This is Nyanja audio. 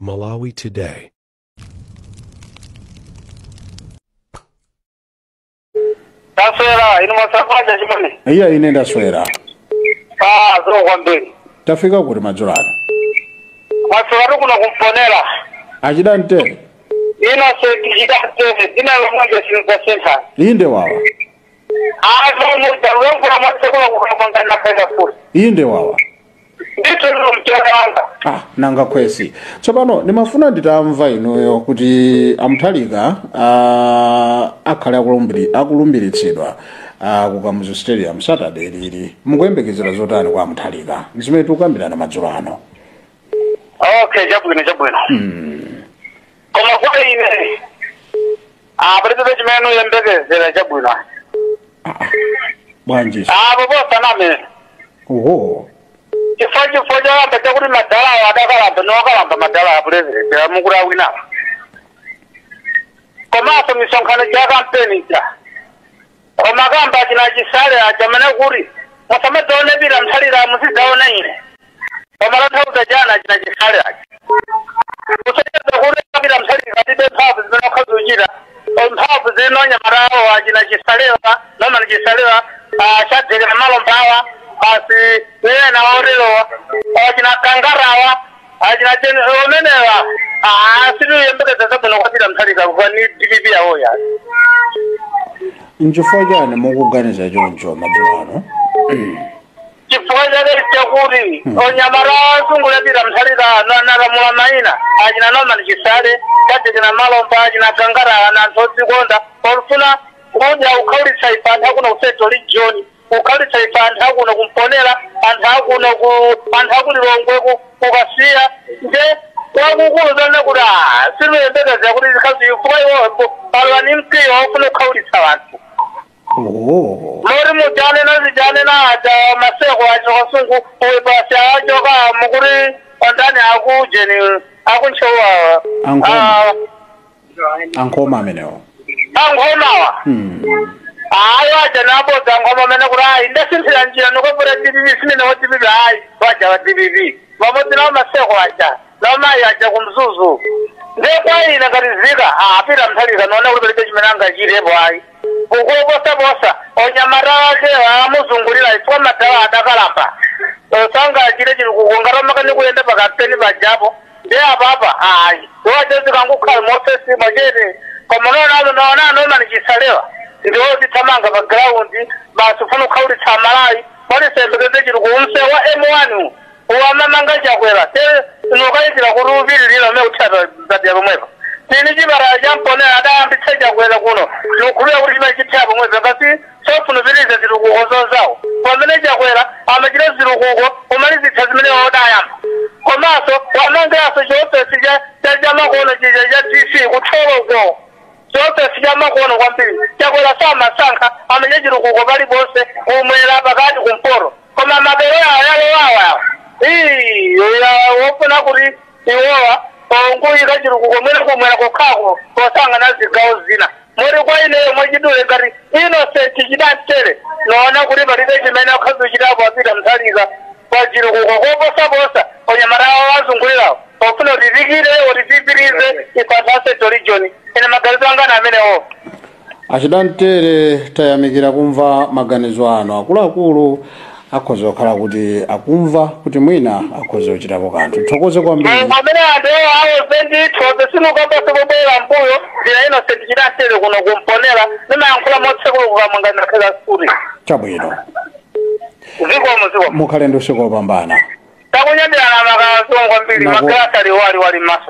Malawi Today. Taswera, inu mwasafanya chimene. Iya, ine ndaswera. Ah, zikomo kwambiri. Tafika kuti madzulo ano? Mwaswera kuno ku Mponela. Achida mtere. Innocent Chidamtere, dzina lomwe sinza. Inde wawa. Ah, zomwe ndalongora mwatsekula kukamanga nakaenda futi. Inde wawa. Ndithu lino mtera wanga. Ah, nanga kwesi. Tsopano ndimafuna nditamva inuyo kuti a Mutharika akhale akulumbiritsidwa ku Kamuzu Stadium Saturday lili. Mukuyembekezera zotani kwa Mutharika? Zimene tikukambirana madzulo ano. Okay, chabwino chabwino. Koma kwa ine, ah, palibe chimene uyembekezera chabwino. Bwanji? Ah, poposa name. Oho. Chifukwa choyamba chakuti madalawo adakalamba nowakalamba madalawo a president amukuti awinawa. Komanso misonkhano ja kampeni ija. Koma kamba achina Chisale aja amene kuti musamadzaone Peter Mutharika, muzidzaona ine. Koma tanthauza chani achina Chisale aja? Kusonyeza kuti Peter Mutharika alibe mphamvu zimene akhoza kuchita. Mphamvu zino anyamatawo achina Chisalewa, Norman Chisalewa, achadzekera malombawa, basi ena oterowa, achina Kangarawa, achina cheni omenewa. Ah, sitiyembekeza zabwino kwa Peter Mutharika kwa ni DPP yawo ya. Nchifukwa chani mukuganiza choncho madzulo ano? Chifukwa chake chakuti onyamata azungulira Peter Mutharika nalamula mayina achina Norman Chisale, chadzekera malomba, achina Kangarawa na anthu odzikonda olufuna kudya kukhawulitsa ife anthu akuno ku Central Region, kukhawulitsa ife anthu akuno ku Mponela, anthu akuno ku anthu aku Lilongwe ku Kasiya. Nde kwakukulu zone kuti ah, siluyembekezera kuti zikhazi chifukwa iwo palowa ni mkwiyo wofuna kukhawulitsa anthu. Oho. Mori mujane nazijane na aja maseko acho kasungu uwe basi achoka mukuti ondani akujeni akunchowa. Ankhoma. Ankhoma amenewo. Ankhomawa. Hayi, waja nabodza ankhoma amene kuti ayi, ndasinthira njira nikopota DPP, simene wa DPP. Hayi, waja wa DPP pamodzi nawo maseko aja nawo mayi aja kumzuzu. Ndiye kwa ine ngati zika a Peter Mutharika noona kuti palibe chimene angachitepo ayi, kukoposaposa onyamata ake amuzungulira chifukwa madala adakalamba sangachite chitukuko ngati amakani kuyenda pakampeni pajapo. Ndiye apapa ayi, iwacho zikangukhala mofesi mwachete. Koma noona Norman Chisalewa ndiwo zithamanga pa ground basi ufuna kukhawulitsa Amalawi palisembekeze chitukuko. Msewu wa M1 uwamamanga Chakwera te nukayitira kuti upililira umene kuthata zadya pomwepo. Tini chipatala cha Mponela adayambitsa Chakwera kuno, nikukhulupirira kuti chimene chithya pomwepo ngati sofunupiriza zitukuko zonzawo pamene Chakwera amachita zitukuko kumalizitsa zimene odayamba. Komanso wamangiranso chiofesi cha makono chija cha DC kutholoko, chiofesi cha makono kwambiri. Chakwera samasankha, amene chitukuko paliponse, kumwera, pakati, kumpoto. Koma maperewa yalowawa wofuna kuti iwowa onguyika chitukuko mwene kumwera kokhako posanga na zigawo zina. Mori kwa ineyo mwachidule ngati Innocent Chidamtere noona kuti palibe chimene akhazi uchitapo a Peter Mutharika pa chitukuko koposaposa onyamatawo azungulirawo ofuna utivikire utipipirize ife anthu a Central Region. Ine maganizo anga na amenewo. Achidamtere, tayamikira kumva maganizo anu. Akuluakulu akhoza kukhala kuti akumva kuti mwina akhoza kuchitapo kanthu. Thokoze kwambiri. Amene anthu awo ndithu sinukapasa kubwera mbuyo. Ndina Innocent Chidamtere kuno kumponera, nimayankhula motsekulukuka mwanga nakhela sukulu. Chabwino. Zikomo, zikomo. Mukhale ndi usiku wopambana. Takunyadirana makazo kwambiri. Magalasi ali wali wali maso.